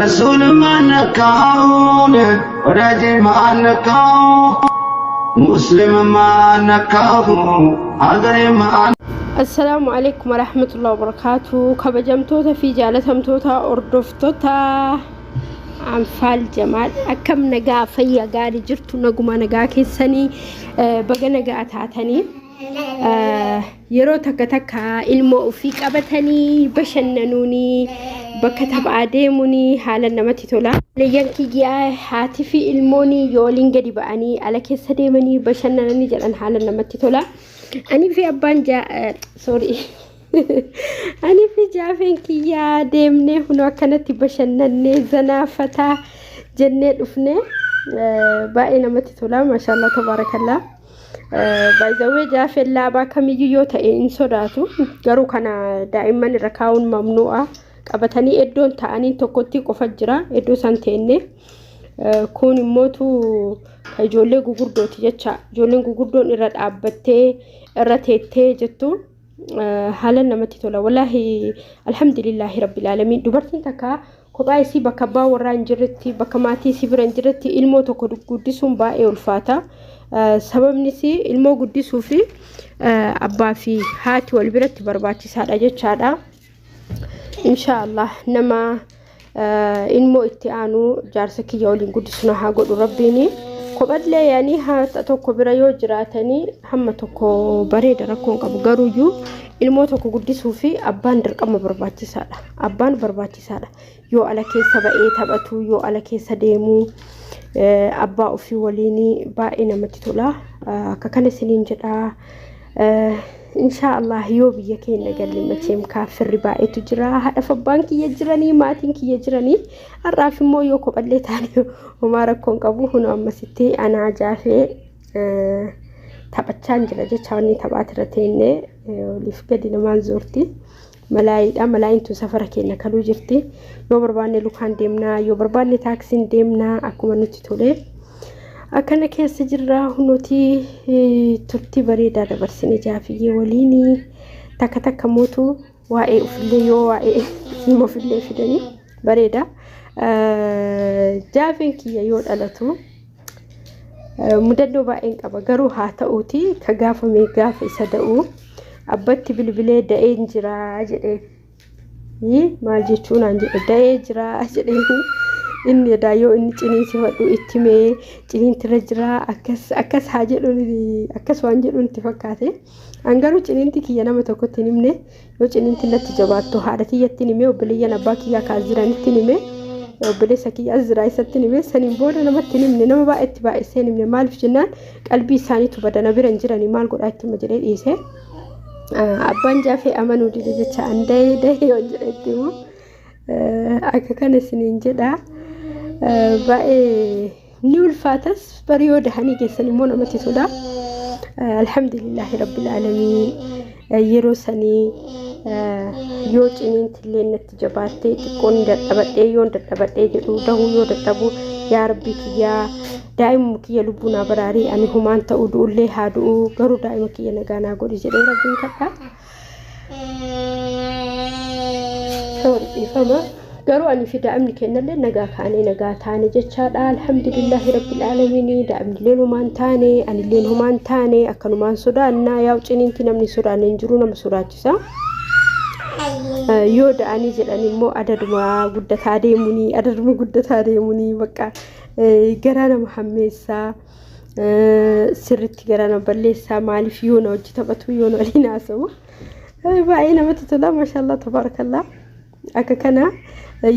ረሱል ማነካውን፣ ወዳጅ ማነካው፣ ሙስሊም ማነካው፣ ሀገሬ ማን Assalaamu alaikum warahmatullahi wabarakatuh. Kabajamtoota fi jaalatamtoota hordoftoota Anfaal Jamaal, akkam nagaa, fayya gaarii jirtu? Naguma nagaa keessanii, baga nagaa taatanii. Yeroo takka takka ilmoo ofii qabatanii bashannanuunii, bakka taphaa deemuunii haala namatti tola. Leeyyan kiyyaa haati fi ilmoon yoo waliin gadi ba'anii ala keessa deemanii bashannananii jedhan haala namatti tola. Ani fi abbaan jaa, sorry, ani fi jaafeen kiyyaa deemnee hunoo akkanatti bashannannee zanaafataa jennee dhufne. Baay'ee namatti tola, maashaallah, tabaarakallaa. Baay'ee jaafeen laabaa kamiyyuu yoo ta'e hin sodaatu, garuu kana daa'imman irra kaa'uun mamnu'a. Qabatanii iddoon ta'anii tokkotti qofa jira, iddoo isaan teenne. Kun immootu ijoollee gugurdooti jecha, ijoolleen gugurdoon irra dhaabbattee irra teettee jettu haala namatti tola. Wallaahi, alhamdulillaahi rabbil aalamiin. Dubartiin takka kophaa isii bakka abbaa warraa hin jirretti, bakka maatii isii bira hin jirretti ilmoo tokko guddisuun baay'ee ulfaata. Sababnis ilmoo guddisuu fi abbaa fi haati wal biratti barbaachisaadha jechaadha. Inshaallah, nama ilmoo itti aanu jaarsa kiyya waliin guddisu na haa godhu rabbiini. Kophallee yaanii haadha tokko bira yoo jiraatanii hamma tokko bareeda, rakkoon qabu, garuuyyuu ilmoo tokko guddisuu fi abbaan dirqama barbaachisaadha. Abbaan barbaachisaadha. Yoo ala keessa ba'ee taphatu, yoo ala keessa deemuu abbaa ofii waliin baay'ee namatti tola. Akka kana isiniin jedhaa. Inshaa Allah, yoo biyya keenya galle macheem kaafirri baay'eetu jira. Haadhaaf abbaan kiyya jiranii, maatiin kiyya jiranii. Har'aaf immoo yoo kophallee taane homaa rakkoon qabu. Hunoo ammasitti anaa jaafee taphachaa jira jecha, wanni taphaati teennee oliif gadi namaan zoorti. Malaayiidha. Malaayiin tun safara keenya kaluu jirti. Yoo barbaanne lukaan deemnaa, yoo barbaanne taaksiin deemnaa, akkuma nutti tole. Akkana keessa jirra. Hunuti turtii bareedaa dabarsine jaafiyyee waliin. Takka takka mootu waa'ee ofillee yoo waa'ee ilma ofillee fidanii bareeda. Jaafeen kiyya yoo dhalatu mudannoo baay'een qaba, garuu haa ta'uuti ka gaafame gaafa isa da'u abbatti bilbilee da'een jira jedhee, maal jechuu naan jedhe, da'ee jira jedhee. Inni edaa yoo inni ciniinsifadhu itti mee ciniintirra jira, akkas akkas haa jedhuun, akkas waan jedhuun itti fakkaate. An garuu ciniinti kiyya nama tokkotti hin himne. Yoo ciniinti natti jabaattu haadha kiyyatti hime, obboleeyyan abbaa kiyyaa kaas jiranitti hime, obboleessa kiyya as jira isatti hime. Saniin booda namatti hin himne, nama baay'eetti baay'isee hin himne. Maaliif jennaan qalbii isaaniitu badana bira hin jiranii, maal godhaa itti hima jedhee dhiise. Abbaan jaafee amanuu dide jecha, an dahee dahee yoo jedhetti immoo akka kana isiniin jedha. Baay'ee ni ulfaatas, bari yoo dahanii geessan immoo namatti tola. Alhamdulillaahi rabbil aalamiin. Yeroo sanii yoo ciniintillee natti jabaattee xiqqoon dadhabadhee, yoon dadhabadhee jedhu dahuu yoo dadhabu, yaa rabbii kiyyaa, daa'imuma kiyya lubbuu naa baraarii, ani humaan ta'uu du'ullee haa du'u, garuu daa'ima kiyya nagaa naa godhi jedhee rabbiin kadha. Sorry, dhiifama. Garuu ani fi daa'imni kennallee nagaa kaanee nagaa taane jechaadha. Alhamdulillaahi rabbil aalamiin. Daa'imnilleen homaan taane, anilleen homaan taane. Akkanumaan sodaannaa, yaa'u ciniinti namni sodaanne hin jiru, nama sodaachisa. Yoo da'anii jedhan immoo adaduma guddataa deemunii, adaduma guddataa deemunii bakka garaa nama hammeessaa. Sirritti garaa nama balleessaa. Maaliif yoo na hojii taphatu, yoo na waliin haasa'u baay'ee namatti tola, maashaallah, tabaarakallaa. Akka kana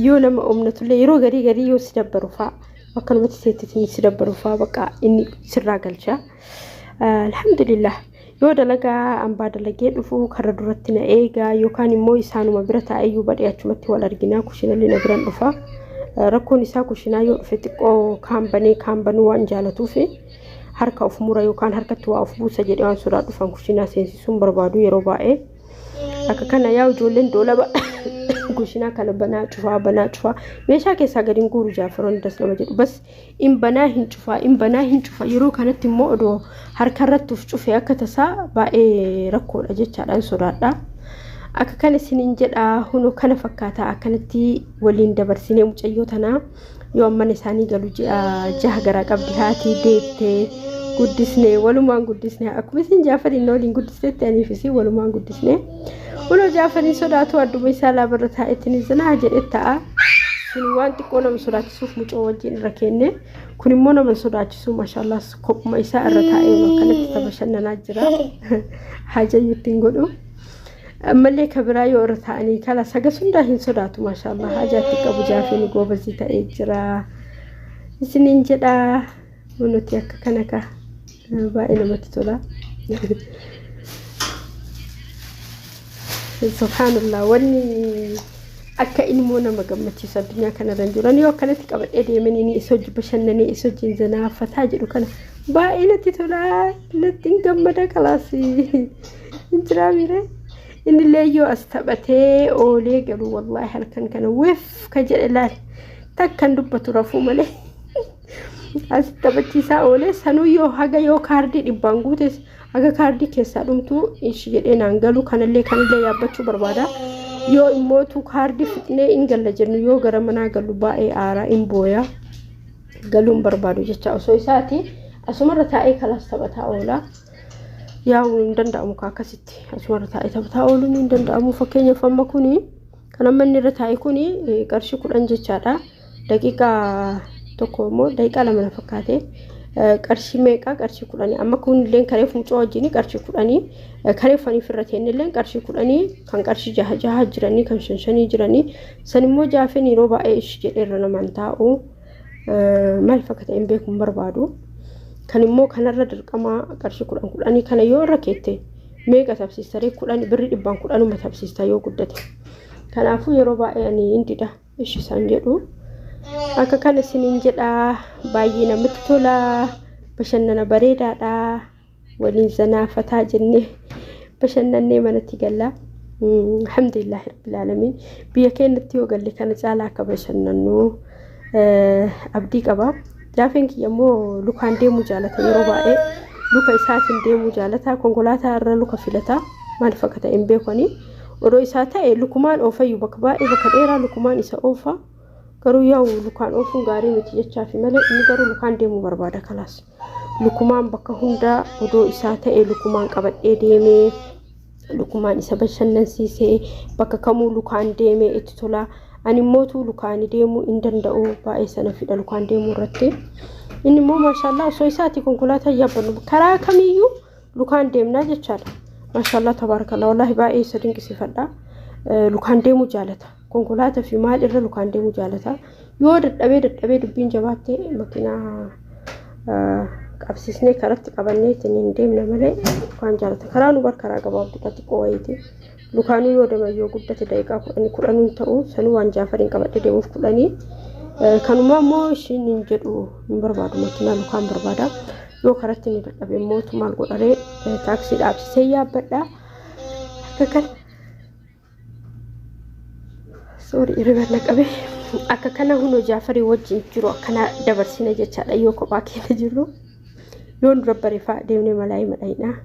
yoo nama omnatullee yeroo garii garii yoo si dabbaru fa'a, akkanumatti seettitiin si dabbaru fa'a, bakka inni sirraa galcha. Alhamdulillah, yoo dalagaa ambaa dalagee dhufu karra duratti na eegaa, yookaan immoo isaanuma bira taa'ee iyyuu badhee achumatti wal arginaa, kushinallee na biran dhufa. Rakkoon isaa kushinaa yoo dhufe xiqqoo kaan banee kaan banuu waan jaalatuuf harka of mura yookaan harkatti waa of buusa jedhee waan sodaa dhufan kushinaa seensisuun barbaadu yeroo baay'ee. Akka kana yaa ijoolleen doolaba kushinaa kana banaa cufaa, banaa cufaa, meeshaa keessaa gadi hin guuru. Jaafaroon das nama jedhu, bas in banaa hin cufaa, in banaa hin cufaa. Yeroo kanatti immoo odoo harka irratti of cufee akka tasaa baay'ee rakkoodha jechaadhaan sodaadha. Akka kana isiniin jedha hunoo kana fakkaata akkanatti waliin dabarsinee mucayyoo tanaa yoo mana isaanii galu ji'a 6 garaa qabdi haati deettee guddisnee walumaan guddisnee akkuma isin Jaafariin waliin guddistetti aniifis walumaan guddisnee. Hunoo Jaafariin sodaatu adduma isaa laabarra taa'etti zinaa jedhe ta'a. Suni waan xiqqoo nama sodaachisuuf mucoo wajjin irra kenne kun immoo nama sodaachisu maashaallah kophuma isaa irra taa'ee akkanatti taphashannanaa jira. Hajayyuu ittiin godhu. Ammallee kabiraa yoo irra taa'anii kala sagas hundaa hin sodaatu maashaallah hajaatti qabu Jaafeen goobazii ta'ee jira. Isiniin jedha nuti akka kana ka baay'ee namatti tola. Subhaanallah wanni akka ilmoo nama gammachiisu addunyaa kanarra hin jiru. Ani yoo akkanatti qabadhee deemanii isa hojii bashannanee isa hojiin zanaafataa jedhu kana baay'ee natti tola natti hin gammada kalaas hin jiraa miire. Innillee yoo as taphatee oolee galu wallaahi halkan kana weef ka jedhe laal takkan dubbatu rafuu malee. As taphachiisaa oolee sanuu yoo haga yoo kaardii 100 guutes haga kaardii keessaa dhumtuu ishi jedhee naan galu kanallee yaabbachuu barbaada. Yoo immootu kaardii fixnee hin galla jennu yoo gara manaa galu baay'ee aaraa hin booya galuun barbaadu jecha osoo isaati asumarra taa'ee kalaas taphataa oola. Yaa'u hin danda'amu akkasitti asumarra taa'ee taphataa ooluun hin danda'amu. Fakkeenyaaf amma kuni kan amma inni irra taa'e kuni qarshii 10 jechaadha. Daqiiqaa 1 immoo daqiiqaa 2 na fakkaate. Qarshii meeqa qarshii 10 amma kunillee kareef mucoo wajjin qarshii 10 kareef aniif irra teennillee qarshii 10 kan qarshii 6 6 jiranii kan 5 5 jiranii san immoo Jaafeen yeroo baay'ee ishi jedhee irra namaan taa'u maal fakkaata hin beeku hin barbaadu. Kan immoo kanarra dirqama qarshii 10 10 kana yoo irra keette meeqa tabsiistaree 10 birri 110 tabsiista yoo guddate. Kanaafuu yeroo baay'ee ani hin dida ishi isaan jedhu. Akka kana isiniin jedha baay'ee namatti tola bashannana bareedaadha waliin zanaafataa jennee bashannannee manatti galla. Alhamdulillahi rabbil aalamiin biyya keenyatti yoo galle kana caalaa akka bashannannu abdii qaba. Jaafeen kiyya immoo lukaan deemuu jaalata yeroo baay'ee luka isaatiin deemuu jaalata konkolaataa irra luka filata maaliif akka ta'e hin beekani. Odoo isaa ta'e lukumaan oofayyuu bakka baay'ee bakka dheeraa lukumaan isa oofa. Garuu yaa'u lukaan oofuun gaarii miti jechaafi malee inni garuu lukaan deemuu barbaada kalaas. Lukumaan bakka hundaa odoo isaa ta'e lukumaan qabadhee deemee lukumaan isa bashannansiisee bakka kamuu lukaan deemee itti tola. Ani immootu lukaan deemuu hin danda'u baay'ee sana fidha lukaan deemuu irratti. Inni immoo maashaallah osoo isaati konkolaataa yaabbannu karaa kamiyyuu lukaan deemnaa jechaadha. Maashaallah tabaarakallah wallaahi baay'ee isa dinqisiifadha. Lukaan deemuu jaalata. Konkolaataa fi maal irra lukaan deemuu jaalata. Yoo dadhabee dubbiin jabaatte makiinaa qabsiisnee karatti qabannee ittiin hin deemna malee lukaan jaalata. Karaa nu bar karaa gabaabduudha xiqqoo wayiiti. Lukaanuu yoo deeman yoo guddate daqiiqaa 10 10 ta'u sanuu waan Jaafariin qabadhee deemuuf 10. Kanuma immoo ishiin hin jedhu hin barbaadu makiinaa lukaan barbaada. Yoo karatti ni dadhabe immoo maal godharee taaksii dhaabsisee yaabbadha. Akka kana Sorry irra qabe akka kana hunoo Jaafarii wajjin jiru akkana dabarsina jechaadha yoo kophaa keenya jirru yoo nu rabbareefaa deemnee malaayii madhaayinaa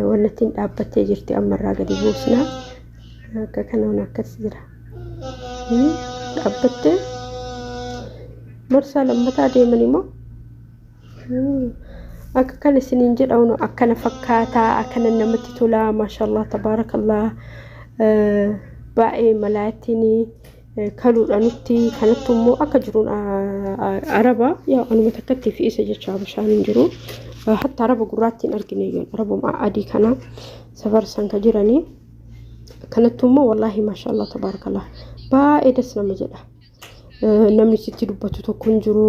wannattiin dhaabbattee jirti ammarraa gadi buusna akka kana hun akkas jira dhaabbattee marsaa lammataa deeman immoo akka kana isiniin jedha hunoo akkana fakkaataa akkana namatti tola maashaallah tabaarakallah baay'ee malaayittiin kaluudha nutti kanatti immoo akka jiruun araba yaa anuma takkatti fi isa jecha bishaan hin jiru hatta araba gurraatti hin argine yoon arabuma adii kana safarsan ka jiranii kanatti immoo wallaahi maashaallah tabaarakallah baay'ee das nama jedha. Namni sitti dubbatu tokko hin jiru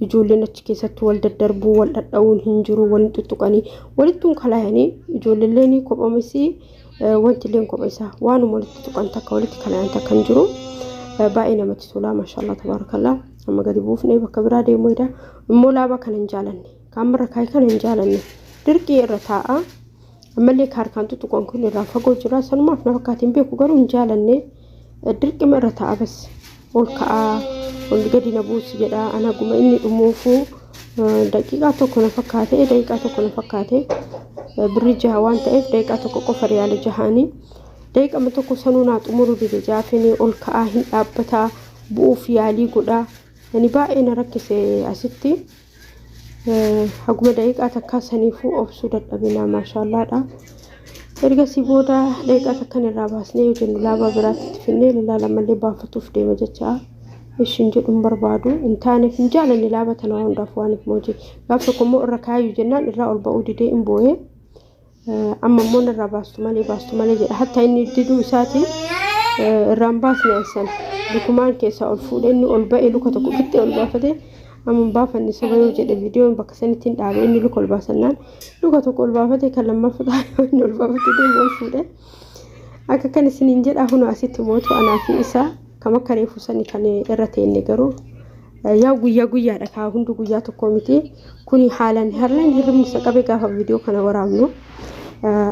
ijoolleen achi keessatti wal daddarbuu wal dhadha'uun hin jiru wal tuttuqanii walittuun kalaayanii ijoolleen kophamisi wanti illee kopha isaa waanuma walitti tuqan takka walitti kalaayan takka hin jiru baay'ee namatti tola maashaallah tabaarakallah amma gadi buufnee bakka biraa deemuu jedha immoo laaba kana hin jaalanne kaamarra kaayee kana hin jaalanne dirqii irra taa'a ammallee kaarkaan tuttuqan kun irraa fagoo jira sanumaaf na fakkaatiin beeku garuu hin jaalanne dirqima irra taa'a bas ol ka'aa ol gadi na buusi jedha ana guma inni dhumuufu daqiiqaa 1 na fakkaate daqiiqaa 1 na fakkaate birri 6 waan ta'eef daqiiqaa 1 qofa riyaala 6nii Daqiiqama tokko sanuu naa xumuru dide jaafeen ol ka'aa hin dhaabbataa bu'uuf yaalii godhaa. Yani baay'ee na rakkise asitti. Haguma daqiiqaa takkaa saniifuu obsuu dadhabinaa maashaallaadha. Ergasii booda daqiiqaa takkan irraa baasnee yoo jennu laabaa biraatti finnee laala malee baafatuuf deema jecha. Ishiin jedhuun barbaadu hin taaneef hin jaalanne laaba tana waan hundaaf waan moojii. Gaaf tokko immoo irra kaayyuu jennaan irraa ol ba'uu didee hin boo'ee. Amma immoo irraa baastu malee jedha. Hatta inni diduu isaati irraan baasne ansan lukumaan keessaa ol fuudhee inni ol ba'ee luka tokko qixxee ol baafatee amma hin baafanne saba yoo jedhe viidiyoon bakka sanitti hin dhaabe inni luka ol baasannaan luka tokko ol baafatee kan lammaffaa inni ol baafatee deemu ol fuudhee. Akka kan isiniin jedha hunu asitti mootu anaa fi isaa kam akka reefu sani kan irra teenne garuu yaa guyyaa guyyaadha kaa hundu guyyaa tokko miti. Kuni haalaan haalaan hirribni isa qabe gaafa viidiyoo kana waraabnu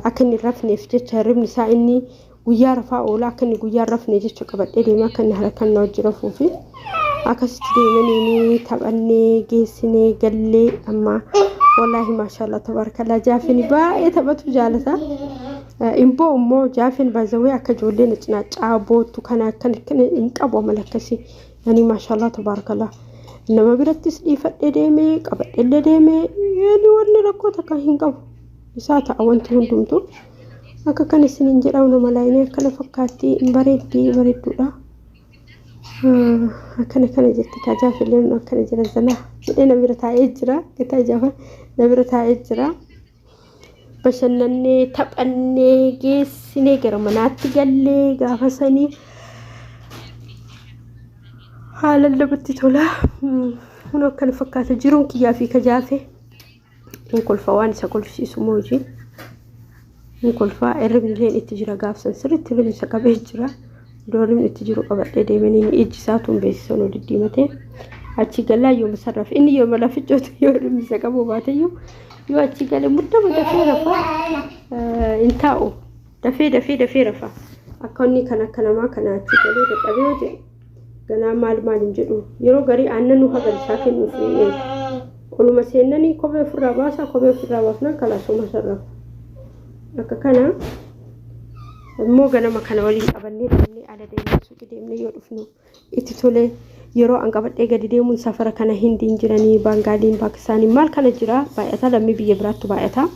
akka inni rafneef jecha hirribni isaa inni guyyaa rafaa oola akka inni guyyaa rafne jecha qabadhee deema akka inni halkan na wajji rafuu fi akkasitti deemanii taphannee geessinee gallee amma wallaahi maashaallah tabaarakallaa jaafin baay'ee taphatu jaalata. Imboo immoo jaafin baay'ee akka ijoolleen cinaa boottu kana akkana hin qabu amala akkasii. Yani maashaallah tabaarakallaa nama birattis dhiifadhee deemee qabadheellee deemee yani wanni rakkoo takka hin qabu. Isaa ta'a wanti hundumtu. Akka kan isiniin jedhamu nama laayinee akkana fakkaatti hin bareeddii bareedduudha. Akkana kana jetti kaa jaafillee akkana jira zanaa jedhee na bira taa'ee jira. Gataa jaafa na bira taa'ee jira. Bashannannee taphannee geessinee gara manaatti gallee gaafa sanii haalaan namatti tola. Kun akkana fakkaata jiruun kiyyaa fi kajaafe. Hin kolfa waan isa kolfisiisu moojii. Hin kolfaa hirribni illee itti jira gaafsan sirriitti hirribni isa qabee jira. Iddoo hirribni itti jiru qabadhee deemanii ijji isaatu hin beeksisan ol diddiimatee. Achi galaa yooma sarraaf inni yooma lafichootu yoo hirribni isa qabu baateyyuu yoo achi galee muddama dafee rafa hin taa'u dafee dafee dafee rafa. Akka inni kan akka namaa kana achi galee dadhabee yoo jedhe ganaa maal maal hin jedhu yeroo garii aannan nu hagan isaa kennuuf hin eegu. Oluma seennanii kophee ofirraa baasaa kophee ofirraa baafnaan kalaasuma sarrafa. Akka kana immoo ganama kana waliin qabannee deemnee ala deemnee suuqii deemnee yoo dhufnu itti tolee yeroo an qabadhee gadi deemuun safara kana Hindiin jiranii Baangaaliin Paakistaaniin maal kana jira baay'ata lammii biyya biraattu baay'ata.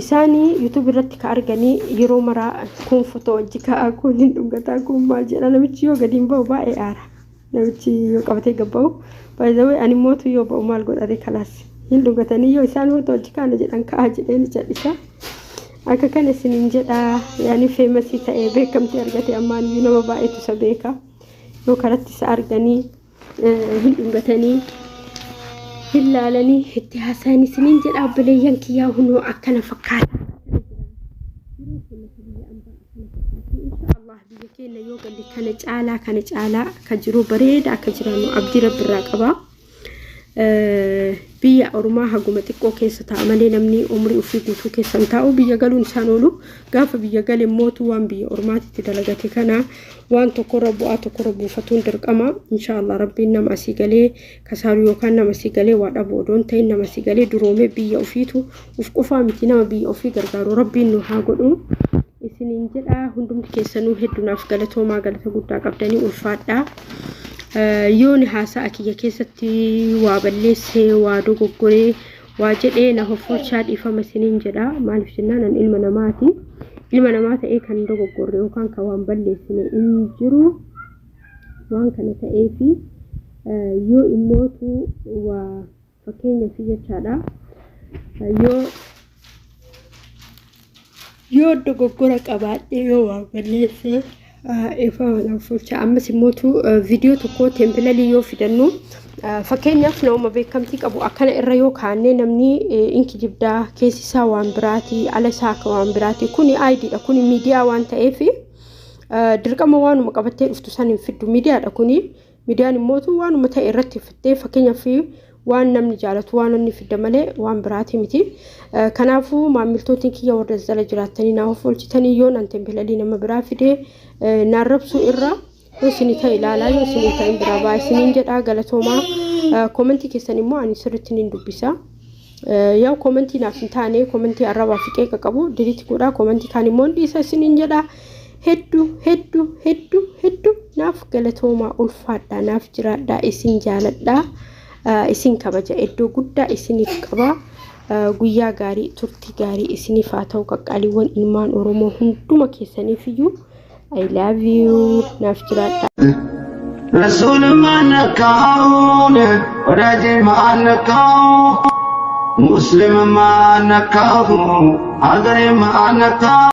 Isaanii yuutuub irratti ka arganii yeroo maraa kun fotoo wajji ka'aa kun hin dhungataa kun maal jedha namichi yoo gadi hin ba'u baay'ee aara. Namichi yoo qabatee gad ba'u baay'ee ani mootu yoo ba'u maal godhare kalaas hin dhungatanii yoo isaan fotoo wajji kaana jedhan ka'aa jedhee ni cal'isa. Akka kana isiniin jedha yaani feemasii ta'ee beekamtii argate ammaan iyyuu nama baay'eetu isa beeka. Yoo karatti isa arganii hin dhungatanii hin laalanii itti haasa'an isiniin jedha obboleeyyan kiyyaa hunoo akkana fakkaata. Inshaallah biyya keenya yoo galle kana caalaa akka jiru bareeda akka jiraannu abdii rabbirraa qaba. Biyya ormaa haguma xiqqoo keessa taa'a malee namni umrii ofii guutuu keessa hin taa'u biyya galuun isaan oolu gaafa biyya gale mootu waan biyya ormaatitti dalagate kana waan tokkorra bu'aa tokkorra buufatuun dirqama. Inshaallah rabbiin nama asii galee kasaaru yookaan nama asii galee waa dhabu odoo hin ta'in nama asii galee duroomee biyya ofiitu uf qofaa miti nama biyya ofii gargaaru rabbiin nu haa godhu. Isiniin jedha hundumti keessanuu hedduunaaf galatoomaa galata guddaa qabdanii ulfaadhaa. Yoon haasa'a kiyya keessatti waa balleessee waa dogoggoree waa jedhee na hoffolchaa dhiifama isiniin jedha. Maaliif jennaan an ilma namaati. Ilma namaa ta'ee kan dogoggorre yookaan kan waan balleessine hin jiru. Waan kana ta'eefi yoo immootu waa fakkeenyaaf jechaadha. Yoo dogoggora qabaadhe yoo waa balleesse dhiifama na hoffolchaa. Ammas immootu viidiyoo tokko teempilalii yoo fidannu fakkeenyaaf nama beekamtii qabu akkana irra yoo kaanne namni inki jibdaa keessi isaa waan biraati ala isaa akka waan biraati kuni aayidiidha kuni miidiyaa waan ta'eef dirqama waanuma qabattee dhuftu san hin fiddu miidiyaadha kuni miidiyaan immootu waanuma ta'e irratti fiddee fakkeenyaaf waan namni jaalatu waan namni fidda malee waan biraati miti. Kanaafuu maamiltootni kiyya warra jala jiraatanii naa hoffolchitanii yoo nan tempilalii nama biraa fidee naan rabsuu irra yoo isinii ta'e ilaalaa yoo isinii ta'e biraa baa isiniin jedhaa galatoomaa. Koomentii keessan immoo ani sirriitti niin dubbisa. Yaa koomentii naaf hin taane koomentii arrabaa fi qeeqa qabu diriitti godhaa koomentii kaan immoo hin dhiisa isiniin jedhaa. Hedduu hedduu hedduu hedduu naaf galatoomaa, ulfaadhaa, naaf jiraadhaa, isin jaaladhaa, isin kabaja, iddoo guddaa isiniif qabaa. Guyyaa gaarii, turtii gaarii isiniif haa ta'u. Qaqqaaliiwwan ilmaan Oromoo hunduma keessaniif iyyuu I love you, naaf jiraadhaa. ረሱል ማነካውን፣ ወዳጅ ማነካው፣ ሙስሊም ማነካው፣ ሀገሬ ማነካው።